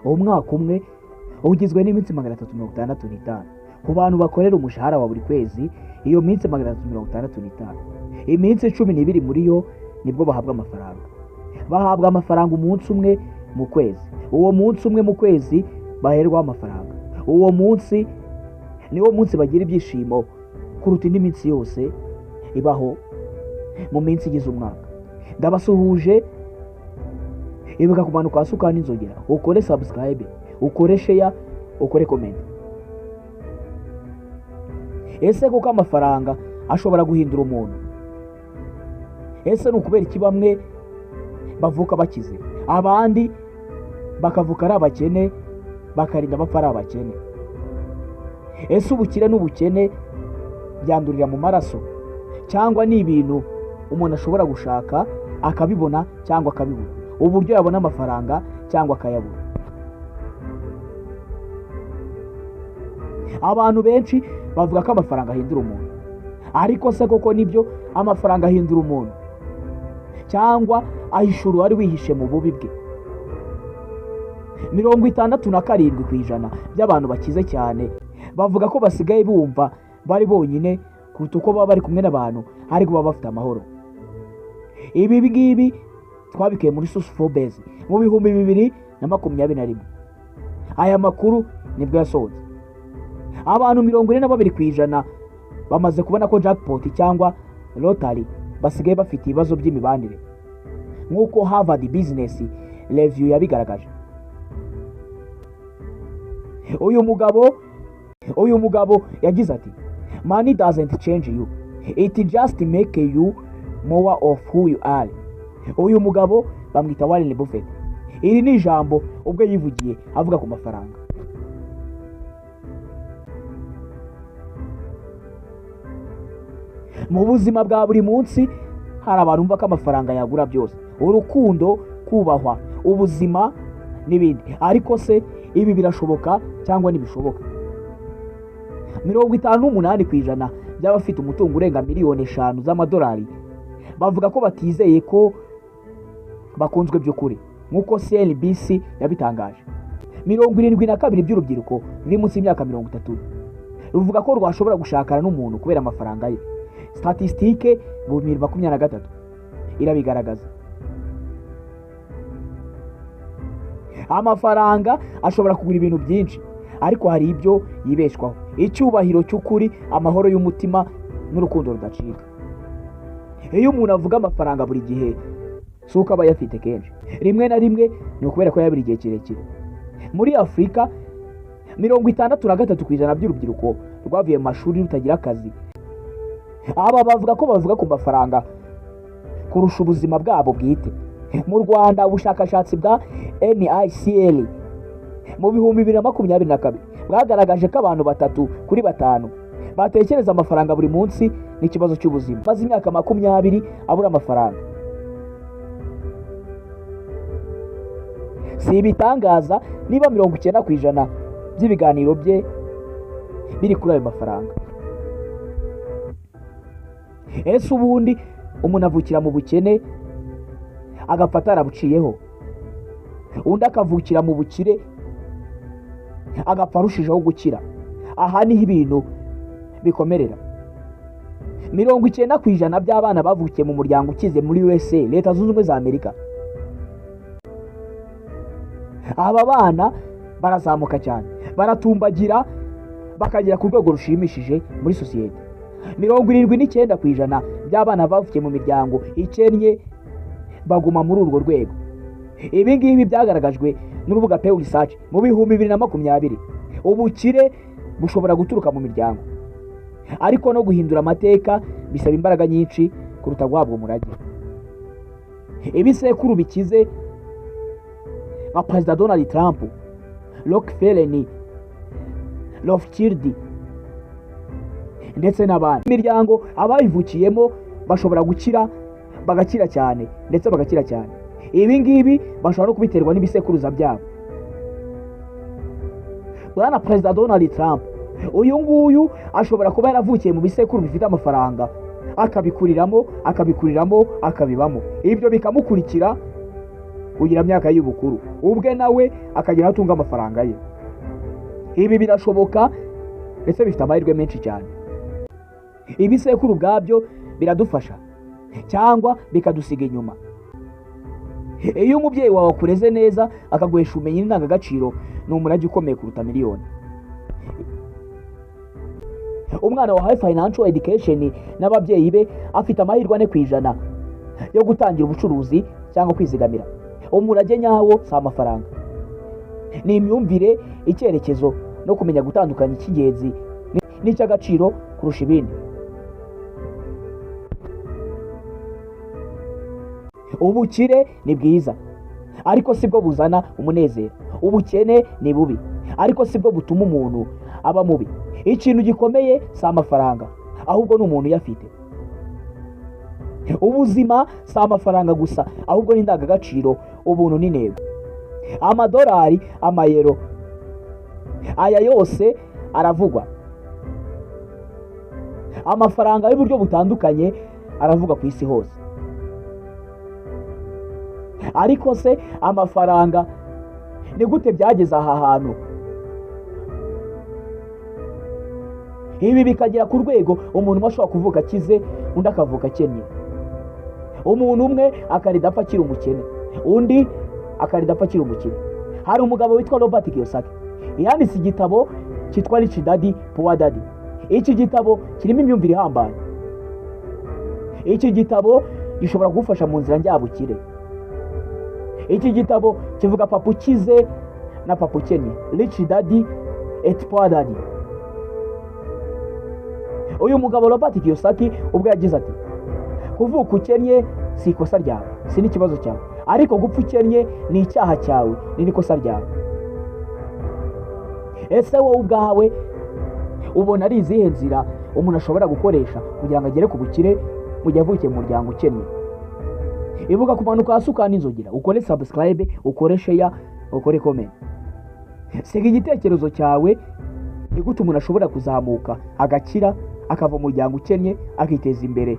Umwaka umwe ugizwe n'iminsi 365. Ku bantu bakorera umushahara wa buri kwezi, iyo minsi 365, iminsi 12 muri yo nibwo bahabwa amafaranga. Bahabwa amafaranga umunsi umwe mu kwezi. Uwo munsi umwe mu kwezi baherwaho amafaranga. Uwo munsi niwo munsi bagira ibyishimo kuruta indi minsi yose ibaho mu minsi igize umwaka. Ndabasuhuje, ibuka kumanuka hasi ukanda inzogera, ukore subscribe, ukore share, ukore comment. Ese kuko amafaranga ashobora guhindura umuntu? Ese ni ukubera iki bamwe bavuka bakize, abandi bakavuka ari abakene, bakarinda bapfa ari abakene? Ese ubukire n'ubukene byandurira mu maraso, cyangwa ni ibintu umuntu ashobora gushaka akabibona cyangwa akabibura? Uburyo yabona amafaranga cyangwa akayabura. Abantu benshi bavuga ko amafaranga ahindura umuntu, ariko se koko nibyo? Amafaranga ahindura umuntu cyangwa ahishura uwari wihishe mu bubi bwe? 67% by'abantu bakize cyane bavuga ko basigaye bumva bari bonyine kuruta uko baba bari kumwe n'abantu, ariko baba bafite amahoro. Ibi ngibi twabikuye muri Source Forbes mu 2021. Aya makuru nibwo yasohotse. Abantu 42% bamaze kubona ko jackpot cyangwa lottery basigaye bafite ibibazo by'imibanire, nk'uko Harvard Business Review yabigaragaje. Uyu mugabo yagize ati: "Money doesn't change you, it just make you more of who you are." Uyu mugabo bamwita Warren Buffett. Iri ni ijambo ubwo yivugiye avuga ku mafaranga. Mu buzima bwa buri munsi hari abantu bumva ko amafaranga yagura byose: urukundo, kubahwa, ubuzima n'ibindi. Ariko se ibi birashoboka cyangwa ntibishoboka? 58% by'abafite umutungo urenga miliyoni 5 z'amadolari bavuga ko batizeye ko bakunzwe by'ukuri, nk'uko CNBC yabitangaje. 72 by'urubyiruko ruri munsi y'imyaka 30 ruvuga ko rwashobora gushakana n'umuntu kubera amafaranga ye. Statisitike mu 2023 irabigaragaza. Amafaranga ashobora kugura ibintu byinshi, ariko hari ibyo yibeshwaho: icyubahiro cy'ukuri, amahoro y'umutima n'urukundo rudacika. Iyo umuntu avuga amafaranga buri gihe, si uko aba ayafite kenshi, rimwe na rimwe ni ukubera ko yabura igihe kirekire. Muri Afurika, 63% by'urubyiruko rwavuye mu mashuri rutagira akazi. Aba bavuga ko bavuga ku mafaranga kurusha ubuzima bwabo bwite. Mu Rwanda, ubushakashatsi bwa NICL mu 2022 bwagaragaje ko abantu 3 kuri 5 batekereza amafaranga buri munsi n'ikibazo cy'ubuzima. Maze imyaka 20 abura amafaranga. Si ibitangaza niba 90% by'ibiganiro bye biri kuri ayo mafaranga. Ese ubundi umuntu avukira mu bukene agapfa atarabuciyeho, undi akavukira mu bukire agapfa arushijeho gukira? Aha niho ibintu bikomerera. 90% by'abana bavukiye mu muryango ukize muri USA, Leta Zunze Ubumwe za Amerika, aba bana barazamuka cyane, baratumbagira bakagera ku rwego rushimishije muri sosiyete. 79% by'abana bavukiye mu miryango ikennye baguma muri urwo rwego. Ibi ngibi byagaragajwe n'urubuga Pew Research mu 2020. Ubukire bushobora guturuka mu miryango, ariko no guhindura amateka bisaba imbaraga nyinshi kuruta guhabwa umurage. Ibisekuru bikize nka Perezida Donald Trump, Rockefeller, Rothschild ndetse n'abandi, imiryango abayivukiyemo bashobora gukira, bagakira cyane ndetse bagakira cyane. Ibi ngibi bashobora no kubiterwa n'ibisekuruza byabo. Bwana Perezida Donald Trump uyu nguyu ashobora kuba yaravukiye mu bisekuru bifite amafaranga, akabikuriramo, akabikuriramo, akabibamo, ibyo bikamukurikira kugira myaka y'ubukuru, ubwe nawe akagira atunga amafaranga ye. Ibi birashoboka ndetse bifite amahirwe menshi cyane. Ibisekuru ubwabyo biradufasha cyangwa bikadusiga inyuma. Iyo umubyeyi wawe akureze neza akaguhesha ubumenyi n'indangagaciro, ni umurage ukomeye kuruta miliyoni. Umwana wahawe financial education n'ababyeyi be afite amahirwe 4% yo gutangira ubucuruzi cyangwa kwizigamira. Umurage nyawo si amafaranga, ni imyumvire, icyerekezo no kumenya gutandukanya icy'ingenzi n'icy'agaciro kurusha ibindi. Ubukire ni bwiza ariko sibwo buzana umunezero. Ubukene ni bubi ariko sibwo butuma umuntu aba mubi. Ikintu gikomeye si amafaranga, ahubwo ni umuntu uyafite. Ubuzima si amafaranga gusa, ahubwo ni indangagaciro, ubuntu n'intego. Amadolari, amayero, aya yose aravugwa. Amafaranga y'uburyo butandukanye aravugwa ku isi hose. Ariko se amafaranga ni gute byageze aha hantu? Ibi bikagera ku rwego umuntu umwe ashobora kuvuka akize, undi akavuka akennye. Umuntu umwe akarinda apfa akiri umukene, undi akarinda apfa akiri umukire. Hari umugabo witwa Robert Kiyosaki yanditse igitabo cyitwa Rich Dad Poor Dad. Iki gitabo kirimo imyumvire ihambaye. Iki gitabo gishobora kugufasha mu nzira njyabukire. Iki gitabo kivuga papa ukize na papa ukennye, Rich Dad and Poor Dad. Uyu mugabo Robert Kiyosaki ubwo yagize ati: kuvuka ukennye si ikosa ryawe, si n'ikibazo cyawe, ariko gupfa ukennye ni icyaha cyawe, ni n'ikosa ryawe. Ese wowe ubwawe ubona ari izihe nzira umuntu ashobora gukoresha kugira ngo agere ku bukire mu gihe avukiye mu muryango ukennye? Ibuka kumanuka hasi ukanda inzogera, ukore subscribe, ukore share, ukore comment. Siga igitekerezo cyawe. Ni gute umuntu ashobora kuzamuka agakira, akava mu muryango ukennye, akiteza imbere